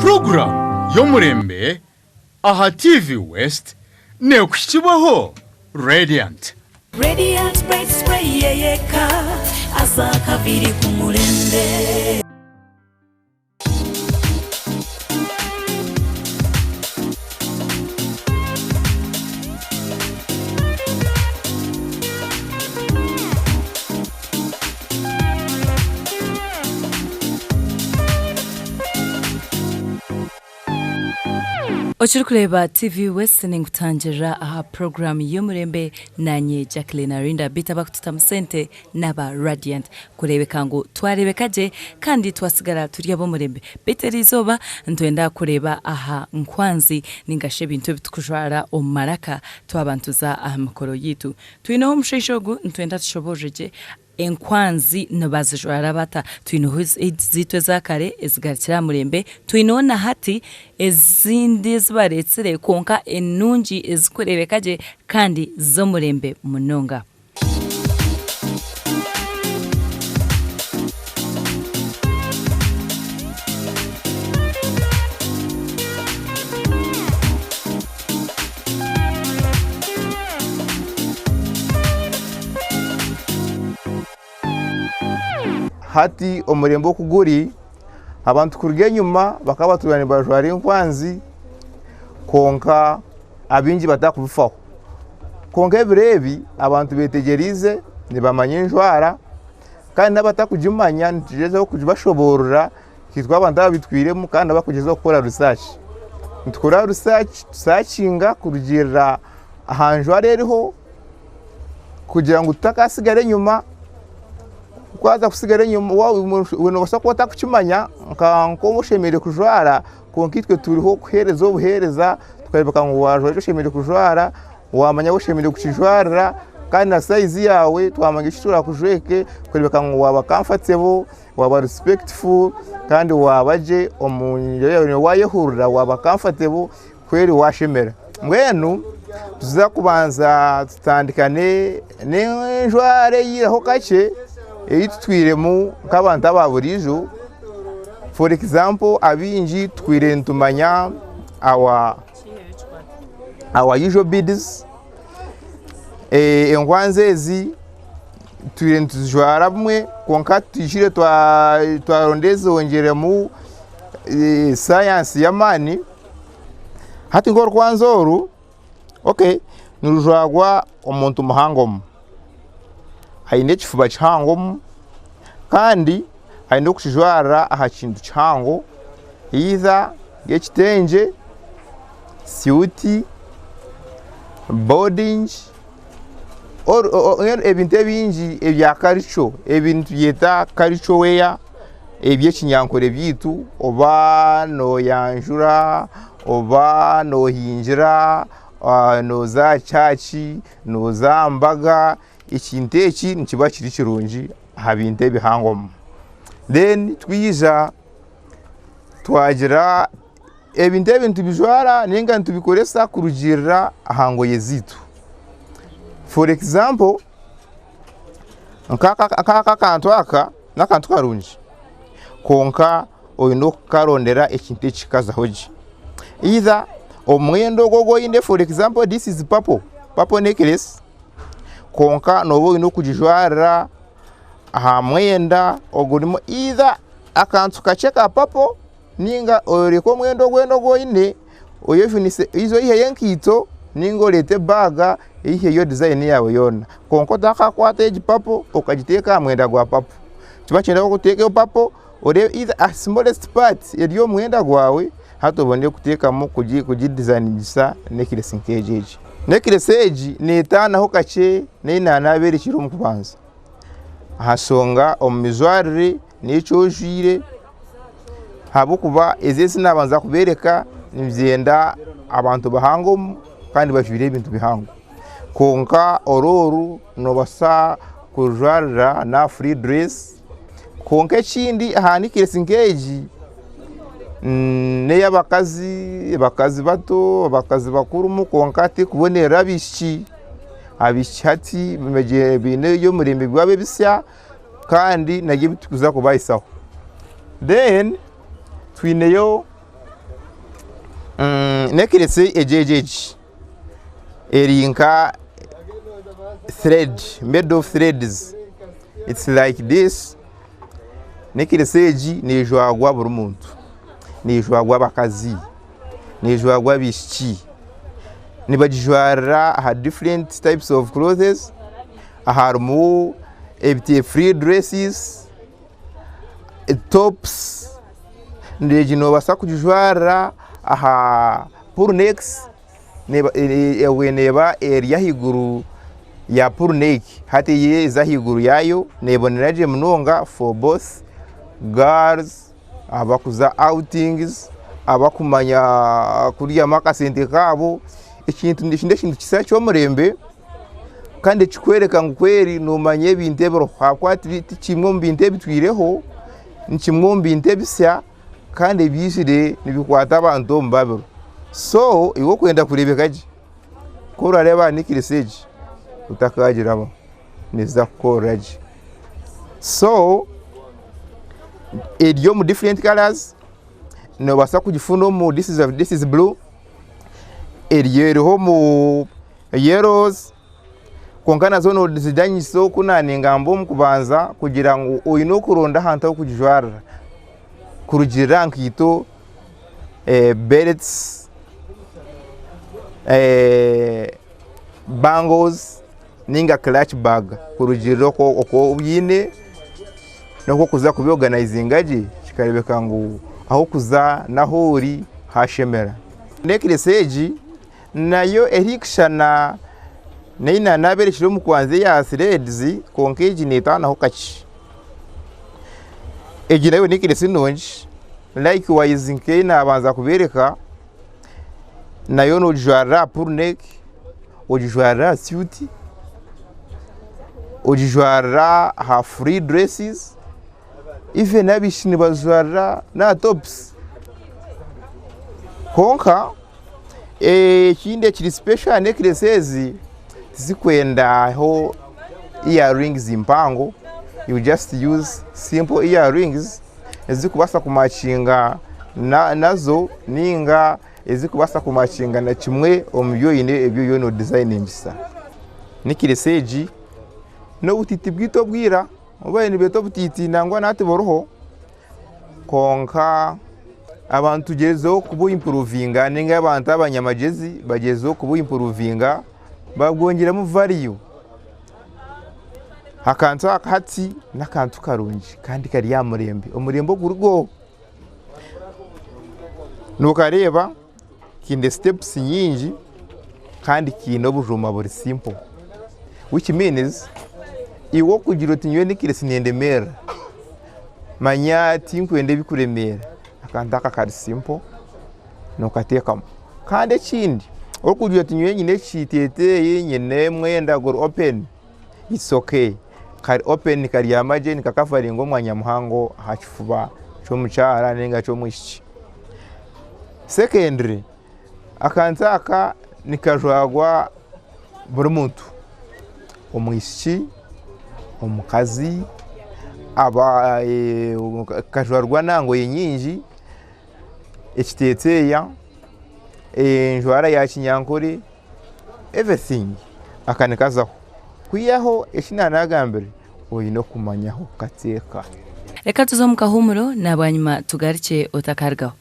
Puroguraamu y'omurembe aha TV West neekuhikibwaho Radiant. Radiant Bright Spray yeyeka aza akaviri ku murembe. Okirikureeba TV West ninkutangirira aha puroguraamu y'omurembe naanye Jacqueline Arinda beitu abakututamu sente n'aba Radiant kureebeka ngu twareebeka gye kandi twasigara turi ab'omurembe. Beitu eriizooba nitwenda kureeba aha nkwanzi ninga shi ebintu ebi turikujwara omu maraka twaba nituza aha mikoro yaitu. Twineho omushaija ogu nitwenda tushoboorore gye enkwanzi nibazijwara bata? Twineho ezaitu eza kare ezigarukire aha murembe, twineho na hati ezindi ezi bareetsire kwonka enungi ezirikureebeka gye kandi z'omurembe munonga. Hati omurembe oku guri, abantu kuruga enyima bakaba batuura nibajwara enkwanzi kwonka abaingi batakubifaho. Kwonka ebiro ebi abantu betegyereize nibamanya enjwara kandi n'abatakugimanya nitugyezaho kugibashoboorora Itwe abantu ababitwiremu kandi abarikugyezaho kukora research. Nitukora research tusakinga kurugiirira aha njwara eriho kugira ngu tutakaasigara enyima, ku waaza kusigara enyima noobaasa kuba otarikukimanya nk'oku oshemereire kujwara kwonka itwe turiho kuheereza obuheereza tukareebeka ngu waajwara eki oshemereire kujwara. Waamanya ahu oshemereire kukijwarira kandi na sayizi yaawe twamanya eki turakujweke kureebeka ngu waaba comfortable. Waaba respectful kandi waaba gye omu waayehurira waaba comfortable kweri waashemera. Mbwenu tuza kubanza tutandikane n'enjwara eyaihaho kakye ei tutwiremu nk'abantu aba buriijo. For example abaingi tutwire nitumanya our our usual beads, enkwanzi ezi Twire nituzijwara bumwe kwonka twijire twaronda ezongyeremu sayansi y'amaani. Hati nk'orukwanzi oru okay nirujwarwa omuntu muhangomu, aine ekifuba kihangomu kandi aine okukijwara aha kintu kihango either ekitengye, suuti, bodingi. Ebintu ebingi ebya karico ebi nitubyeta karico weya eby'ekinyankore byaitu oba noyanjura oba nohingira noza aha kyaki noza aha mbaga ekintu eki nikiba kiri kirungi aha bintu ebihangomu. Then twija twagira Ebintu ebi nitubijwara ninga nitubikoresa kurugiirira aha ngoye zaitu. For example, nk'aka akantu aka n'akantu karungi kwonka oine okukarondera ekintu ekikazaho gye. Either omwenda ogu ogu oine for example this is purple, purple necklace kwonka nooba oine okugijwarira aha mwenda ogurimu either akantu kakye ka purple Ninga oreke omwenda ogwena ogu oine oyejunise either oyiheyo enkaito ninga oreete ebaaga oyiheyo dizayini yaawe yoona. Kwonka otakakwata egi papo okagiteeka aha mwenda gwa papo. Nikiba nikyenda ngu oteekeho papo oreebe either aha smallest part eri omu mwenda gwawe hati obone kuteekamu kugidizayiningisa nekiresi nk'egi egi. Nekiresi egi neetaanaho kakye n'ei naanaabeerekire omu kubanza aha nshonga omu mijwarire n'eki ojwaire. Ahabw'okuba ezi ezi naabanza kubeereka niinyenda abantu bahangomu kandi bajwaire ebintu bihango. Kwonka oru oru noobaasa kurujwarira n'aha furi diresi, kwonka ekindi aha nikiresi nk'egi n'ey'abakazi, abakazi bato, abakazi bakuru kwonka terikubonerera abaishiki. Abaishiki hati baine eby'omurembe gwabo ebisya. Kandi nabyo ebi turikuza kubahisaho. Then twineyo Necklace egi egi egi eri nka thread, made of threads, it's like this, necklace egi nejwarwa buri muntu, nejwarwa abakazi, nejwarwa abaishiki, nibagijwarira aha different types of clothes, harimu ebiti free dresses, tops, egi nobaasa kugijwarira aha pull necks, ebwe neeba eri ahaiguru ya pull neck, hati yo eza ahaiguru yaayo nebonera gye munonga for both girls abakuza outings, abakumanya kuryamu akasente kaabo, ekintu eki n'ekintu kisya ky'omurembe kandi ekikworeka ngu kweri noomanya ebintu ebiriho ahabw'okuba ti kimwe omu bintu ebitwireho, ni kimwe omu bintu ebisya kandi ebyizire nibikwata abantu omu babiro. So iwe okwenda kureebeka gye, ku orareeba aha necklace egi, otakaagiraba neeza kukukorera gye. So eri omu different colours, noobaasa kugifuna omu this is blue, eriyo eriho omu yellows, kwonka nazo nozijanyisa oku naaningamba omu kubanza kugira ngu oine okuronda ahantu ah'okugijwarira kurugiirira aha nkaito, belts, bangles ninga clutch bag kurugiirira oku obiine n'oku orikuza kubyoganizinga gye kikareebeka ngu ah'okuza n'ahu ori hashemera. Necklace egi nayo erikushushana n'ei naaberekire omu kubanza eya threads kwonka egi neetaanaho kakye. Egi nayo necklace nungi likewise nk'ei naabanza kubeereka nayo noogijwarira aha pull neck, ogijwarira aha suit, ogijwarira aha free dresses, even abaishiki nibazijwarira n'aha tops. Kwonka ekindi ekiri special aha necklace ezi, tizikwendaho earrings mpango, you just use simple earrings ezirikubaasa kumakinga nazo ninga ezirikubaasa kumakinga na kimwe omu bi oine ebi oriyo noodizayiningisa. Necklace egi n'obutiiti bwaitu obwa ira, obu baabaire nibeeta obutiiti nangwa na hati buriho. Kwonka abantu tugyezeho kubuimpuruvinga ninga abantu abanyamagyezi bagyezeho kubuimpuruvinga babwongyeremu value. Akantu aka hati n'akantu karungi kandi kari aha murembe, omurembe oguriho. Nokareeba kaine sitepusi nyingi kandi kaine obujuma buri simpo which means iwe okugira oti nyowe necklace nendemeerera manya tinkwenda ebikuremeera akantu aka kari simpo nokateekamu. Kandi ekindi orikugira oti nyowe nyine ekiteteeyi nyine omwenda guri open it's okay kari open karyama gye nikakavaringa omwanya muhango aha kifuba ky'omukyara ninga ky'omwishiki. Secondly akantu aka nikajwarwa buri muntu, omwishiki, omukazi, kajwarwa n'aha ngoye nyingi, ekiteteeya, enjwara ya kinyankore, everything aka nikazaho. Kwihaho eki naanagambire oine okumanya ahu kukateeka. Reka tuze omu kahuumuro na bwanyima tugarukye otakarugaho.